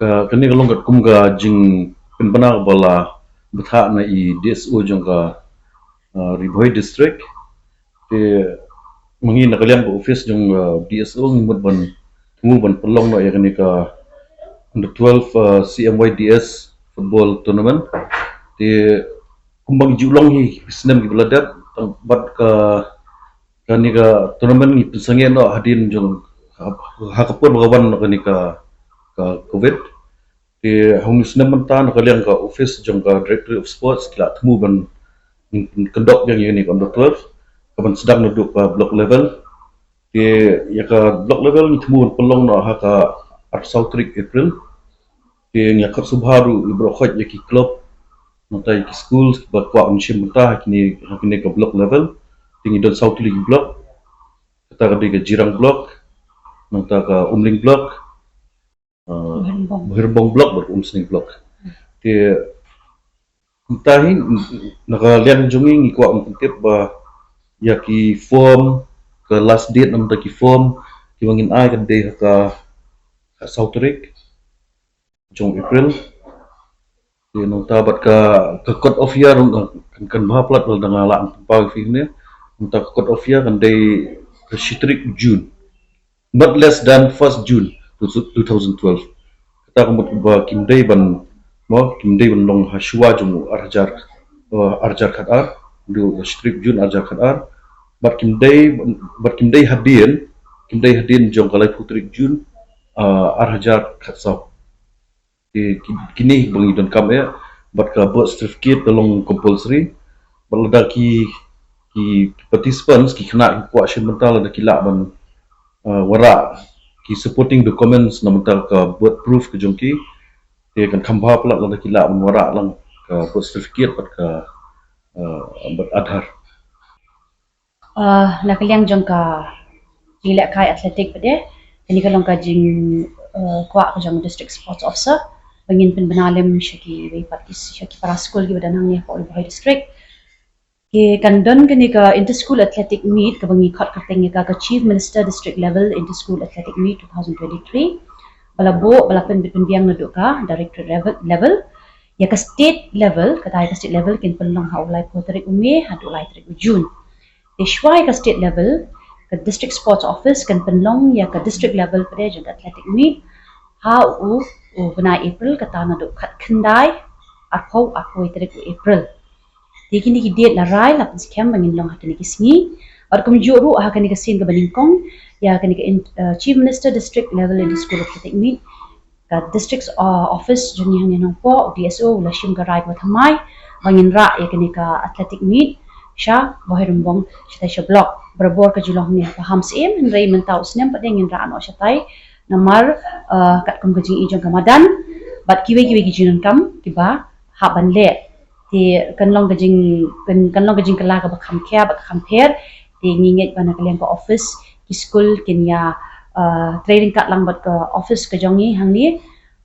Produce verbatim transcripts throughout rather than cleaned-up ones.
Ka, kane ka long katkum ka jingpynbna ba la bthah na i D S O jong ka, uh, Ri Bhoi District. Te ma ngi na ka liang ka office jong, uh, D S O ngi mut ban thmu ban pynlong noh ïa kane ka under twelve, uh, C M Y D S football tournament. Te kumba ngi ju long hi snem ki ba la dep, tang bad ka, kane ka tournament ngi pynsangeh noh hadien jong ha, ha ka por ba ka wan noh kane ka, ka covid. Te ha une u snem mynta na ka liang ka office jong ka Directorate of Sports ki la thmu ban, mm, conduct ïa kane ka under twelve, ka ban sdang naduh ka block level. Te ïa ka block level ngi thmu ban pynlong noh ha ka arphew saw tarik April. Te ngi ïa khot sngewbha ruh ïa baroh khoit ïa ki club, nangta ïa ki school ba kwah ban shim bynta ha kine, ha kine ka block level. Te ngi don saw tylli ki block. Kata ka dei ka Jirang block, nangta ka Umling block, uh, Bhoirymbong. Bhoirymbong block bad Umsning block. Te mynta hi na ka liang jong ngi ngi kwah ban pyntip ba ïa ki form, ka last date na mynta ki form kiba ngin ai kan dei ha ka, ha saw tarik jong April. Te nangta bad ka, ka cut off year, kan, kan bha palat lada nga lah ban pynpaw ïa phi ne. Nangta ka cut off year kan dei ka shi tarik June. Not less than first June two thousand twelve. Kata ka mut ba kim dei ban, mo, kim dei ban long ha shuwa jong u ar hajar, uh, ar hajar khatar, naduh shi tarik June ar hajar khatar. Bad kim dei, bad kim dei hadien, kim dei hadien jong ka laiphew tarik June, uh, ar hajar khatsaw. Ki, ki, kine ba ngi donkam eh, bad ka birth certificate ka long compulsory. Bad lada ki, ki participants, ki khynnah ki kwah shim bynta, lada ki lah ban, uh, wanrah ki supporting documents na bynta ka birth proof ka jong ki. Te kan kham bha palat lada ki lah ban wanrah lang ka birth certificate bad ka, uh, bad Aadhaar. Uh, na ka liang jong ka jinglehkai athletic pat de, kane ka long ka jing, uh, kwah ka jong District Sports Officer ba ngin pynbna lem sha ki, sha ki para skul kiba don hangne hapoh Ri Bhoi District. Ki kan don kane ka inter school athletic meet kaba ngi khot kyrteng ïa ka, ka Chief Minister District Level Inter School Athletic Meet two thousand twenty-three. Ba la buh, ba la pynbit pynbiang naduh ka directorate level, level. Ïa ka state level, kata ïa ka state level kin pynlong ha u laiphew tarik u May haduh lai tarik u June. Te shuwa ïa ka state level, ka District Sports Office kan pynlong ïa ka district level pat de jong ka athletic meet ha u, u bnai April, kata naduh khatkhyndai, arphew, arphew tarik u April. Te kine ki date la rai, la pynskhem ba ngin long ha kine ki sngi. Bad kumjuh ruh ha kane ka sien kaba nyngkong ïa kane ka in-, uh, Chief Minister District Level Inter School Athletic Meet, ka district, uh, office jong ngi hangne Nongpoh, u D S O u la shim ka rai kaba thymmai ba ngin rah ïa kane ka athletic meet sha Bhoirymbong, shatai sha block. Barabor ka ju long hangne ha Pahamsyiem, hynrei mynta u snem pat de ngin rah noh shatai namar, uh, katkum ka jingïohi jong ka madan bad kiwei kiwei ki jingdonkam kiba hap ban leh. Te kan long ka jing, kan, kan long ka jingkylla kaba kham khia bad ka kham pher. Te ngi ngeit ba na ka liang ka office ki skul kin ïa, uh, trei ryngkat lang bad ka office ka jong ngi hangne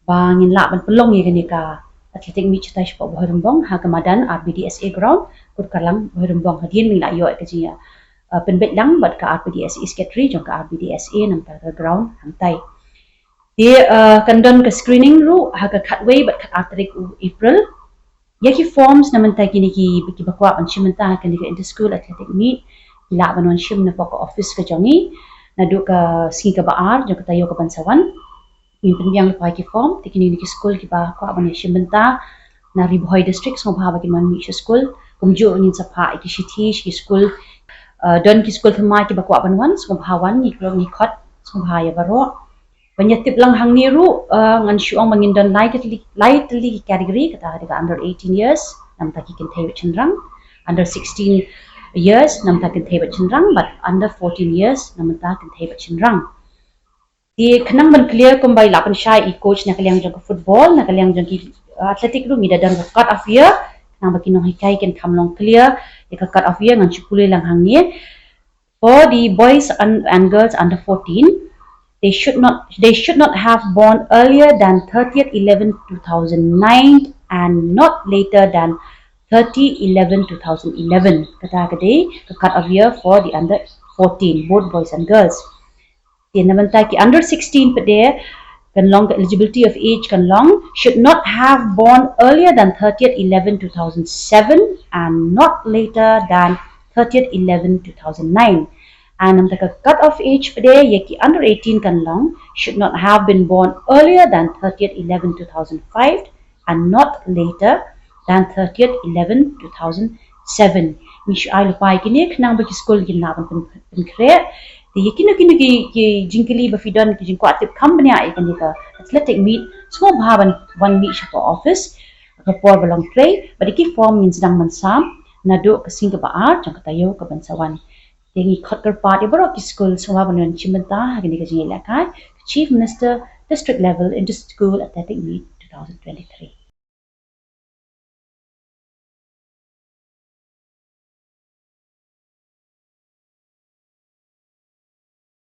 ba ngin lah ban pynlong ïa kane ka athletic meet shatai shapoh Bhoirymbong ha ka madan R B D S A ground, Kurkarlang, Bhoirymbong. Hadien ba ngi la ïoh ka jingïa, uh, pynbeit lang bad ka R B D S A secretary jong ka R B D S A na bynta ka ground hangtai. Te, uh, kan don ka screening ruh ha ka khatwei bad khatar tarik u April. Ïa ki forms na bynta kine ki, kiba kwah ban shim bynta ha kane ka inter school athletic meet, ki lah ban wan shim napoh ka office ka jong ngi naduh ka sngi kaba ar jong ka taïew kaban sa wan. Ngin pynbiang lypa ïa ki form. Te kine ki skul kiba kwah ban ïa shim bynta na Ri Bhoi District, sngewbha ba kin wan mih sha skul. Kumjuh ngin sa phah ïa ki shithi sha ki skul. Uh, don ki skul thymmai kiba kwah ban wan, sngewbha wan, ngi kloi ngi khot, sngewbha ïa baroh. Ban ïa tip lang hangne ruh, uh, ngan shu ong ba ngin don lai tylli, lai tylli ki category, kata ka dei ka under eighteen years na bynta ki kynthei bad shynrang, under sixteen years na bynta kynthei bad shynrang, bad under fourteen years na bynta kynthei bad shynrang. Te khnang ban clear kumba i la pynshai i coach na ka liang jong ka football, na ka liang jong ki, uh, athletic ruh ngi da don ka cut off year, khnang ba ki nonghikai kin kham long clear ïa ka cut off year, ngan shu pule lang hangne. For the boys and, and girls under fourteen, they should not, they should not have born earlier than thirtieth eleven two thousand nine and not later than thirty eleven two thousand eleven. Kata ka dei ka cut off year for the under fourteen, both boys and girls. Te na bynta ki under sixteen pat de, kan long, ka eligibility of age kan long, should not have born earlier than thirtieth eleven two thousand seven and not later than thirtieth eleven two thousand nine. And namar ka cut off age pat de ïa ki under eighteen kan long, should not have been born earlier than thirtieth eleven two thousand five and not later than thirtieth eleven two thousand seven. Ngi shu ai lypa ïa kine khnang ba ki skul kin lah ban pyn-, pynkhreh. Te ïa kino kino ki, ki jingkylli ba phi don, ki jingkwah tip kham bniah ïa kane ka athletic meet, sngewbha ban wan mih sha ka office ha ka por ba long trei, bad ïa ki form ngin sdang ban sam naduh ka sngi kaba ar jong ka taïew kaban sa wan. Te ngi khot kyrpad ïa baroh ki skul sngewbha ban wan shim bynta ha kane ka jingïalehkai Chief Minister District Level Inter-School Athletic Meet two thousand twenty-three.